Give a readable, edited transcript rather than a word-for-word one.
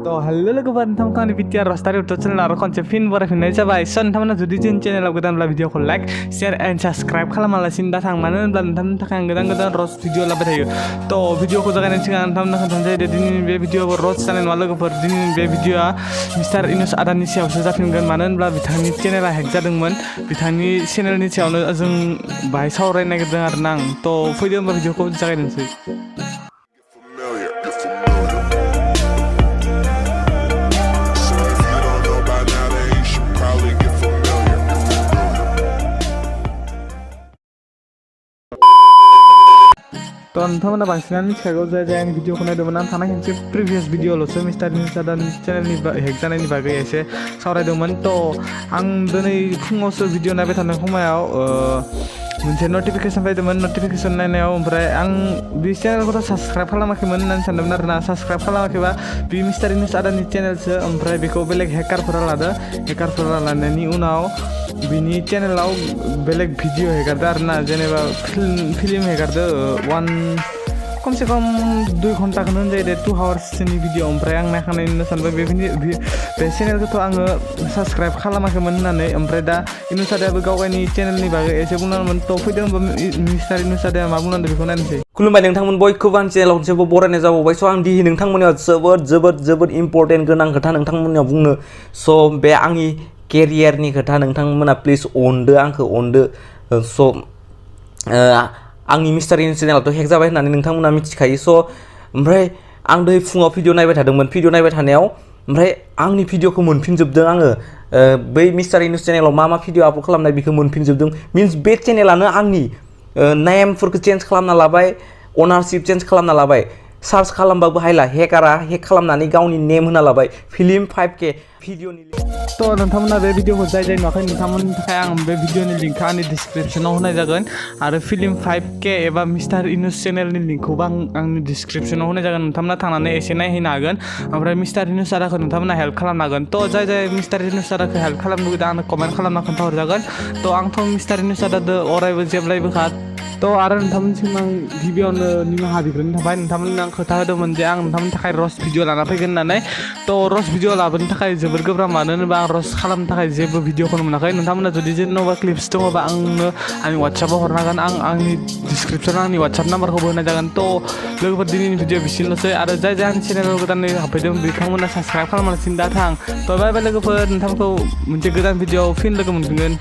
तो हेलो लोगोफोर नोंथांमोनखौ आंनि भिडिअ रस्टार इउटुब चेनेल आरो खनसे फिन बरायफिननाय जाबाय स' नोंथांमोना जुदि जोंनि चेनेलाव गोदानब्ला भिडिअखौ लाइक शेयार एन्ड साबस्क्राइब खालामालासिनो दा थां मानो होनब्ला नोंथांनि थाखाय आं गोदान रस्ट भिडिअ लाबाय थायो तो भिडिअखौ जागायनायनि सिगां नोंथांमोननो खोन्थानो जायो दिनैनि बे भिडिअआव रस्ट जानाय नङा लोगोफोर दिनैनि बे भिडिअआ मिस्टार इनुस आदानि सायावसो जाफिनगोन मानो होनब्ला बिथांनि चेनेला हेक जादोंमोन बिथांनि चेनेलनि सायावनो जों बाहाय सावरायनो नागिरदों आरो ना आं तो फैदो होनबा भिडिअखौ जागायनोसै तो नोंथांमोना बांसिनानो मिथिखागौ जाय आंनि भिडिअखौ नायदोंमोन आं थानाय खेबसे प्रिभियास भिडिअल'सो मिस्टार इनुस आदानि चेनेलनि हेक जानायनि बागै एसे सावरायदोंमोन तो आं दिनै फुङावसो भिडिअ नायबाय थानाय समायाव मोनसे नटिफिकेसन फैदोंमोन नटिफिकेसन नायनायाव ओमफ्राय आं बे चेनेलखौथ' साबस्क्राइब खालामाखैमोन होननानै सानदोंमोन आरोना साबस्क्राइब खालामाखैबा बे मिस्टार इनुस आदानि चेनेलसो ओमफ्राय बेखौ बेलेग हेकारफोरा लादो हेकारफोरा लानायनि उनाव बिनि चेनेलाव बेलेग भिडिअ हेगारदो आरोना जेनेबा फिल्म हेगारदो कमसे कम 2 घन्टाखौनो होनजायो दे 2 आवार्सनि भिडिअ ओमफ्राय आं नायखांनायनि सानबाय बे चेनेलखौथ' आङो साबस्क्राइब खालामाखैमोन होननानै ओमफ्राय दा इनुस आदायाबो गावगायनि चेनेलनि बागै एसे बुंनांगौमोन तो फैदों होनबा मिस्टार इनुस आदाया मा बुंनांदों बेखौ नायनोसै खुलुमबाय नोंथांमोन बयखौबो आं चेनेलाव खनसेबो बरायनाय जाबावबाय स' आं दिनै नोंथांमोननियाव जोबोद इम्पर्टेन्ट गोनां खोथा नोंथांमोननियाव बुंनो स' बे आंनि केरियारनि खोथा नोंथांमोना प्लिज आंखौ अनदो स' आंनि मिस्टार इनुस चेनेलाथ' हेक जाबाय होननानै नोंथांमोना मिथिखायो स' ओमफ्राय आं दै फुङाव भिडिअ नायबाय थादोंमोन भिडिअ नायबाय थानायाव ओमफ्राय आंनि भिडिअखौ मोनफिनजोबदों आङो बै मिस्टार इनुस चेनेलाव मा भिडिअ आपल'ड खालामनाय बेखौ मोनफिनजोबदों मिन्स बे चेनेलानो आंनि नेमफोरखौ चेन्ज खालामना लाबाय अनारशिप चेन्ज खालामना लाबाय सार्च खालामबाबो हायला हेकारा हेक खालामनानै गावनि नेम होना लाबाय फिल्म 5K भिडिअनि तो नोंथांमोना बे भिडिअखौ जाय नुवाखै नोंथांमोननि थाखाय आं बे भिडिअनि लिंकखौ आंनि डिसक्रिपसनाव होनाय जागोन आरो फिल्म 5K एबा मिस्टार इनुस चेनेलनि लिंकखौबो आंनि डिसक्रिपसनाव होनाय जागोन नोंथांमोना थांनानै एसे नायहैनो हागोन ओमफ्राय मिस्टार इनुस आदाखौ नोंथांमोना हेल्प खालामनो हागोन तो जाय मिस्टार इनुस आदाखौ हेल्प खालामनो लुगैदों आंनो कमेन्ट खालामना खोन्थाहरजागोन तो आंथ' मिस्टार इनुस आदादो अरायबो जेब्लायबोखा तो आरो नोंथांमोनसिम आं गिबियावनो निमाहा बिग्रोनो थाबाय नोंथांमोननो आं खोथा होदोंमोन जे आं नोंथांमोननि थाखाय रस्ट भिडिअ लाना फैगोन होननानै तो रस्ट भिडिअ लाबोनो थाखाय जोबोर गोब्राब मानो होनोबा आं रस्ट खालामनो थाखाय जेबो भिडिअखौनो मोनाखै नोंथांमोना जुदि जेन'बा क्लिप्स दङबा आंनो आंनि वाट्सएपाव हरनांगोन आं आंनि डिसक्रिपसनाव आंनि वाट्सएप नाम्बारखौबो होनाय जागोन तो लोगोफोर दिनैनि भिडिअ बिसिनोल'सै आरो जाय आंनि चेनेलाव गोदानै हाबफैदों बिथांमोना साबस्क्राइब खालामालासिनो दा थां तो बाय बाय लोगोफोर नोंथांखौ मोनसे गोदान भिडिअ फिन लोगो मोनफिनगोन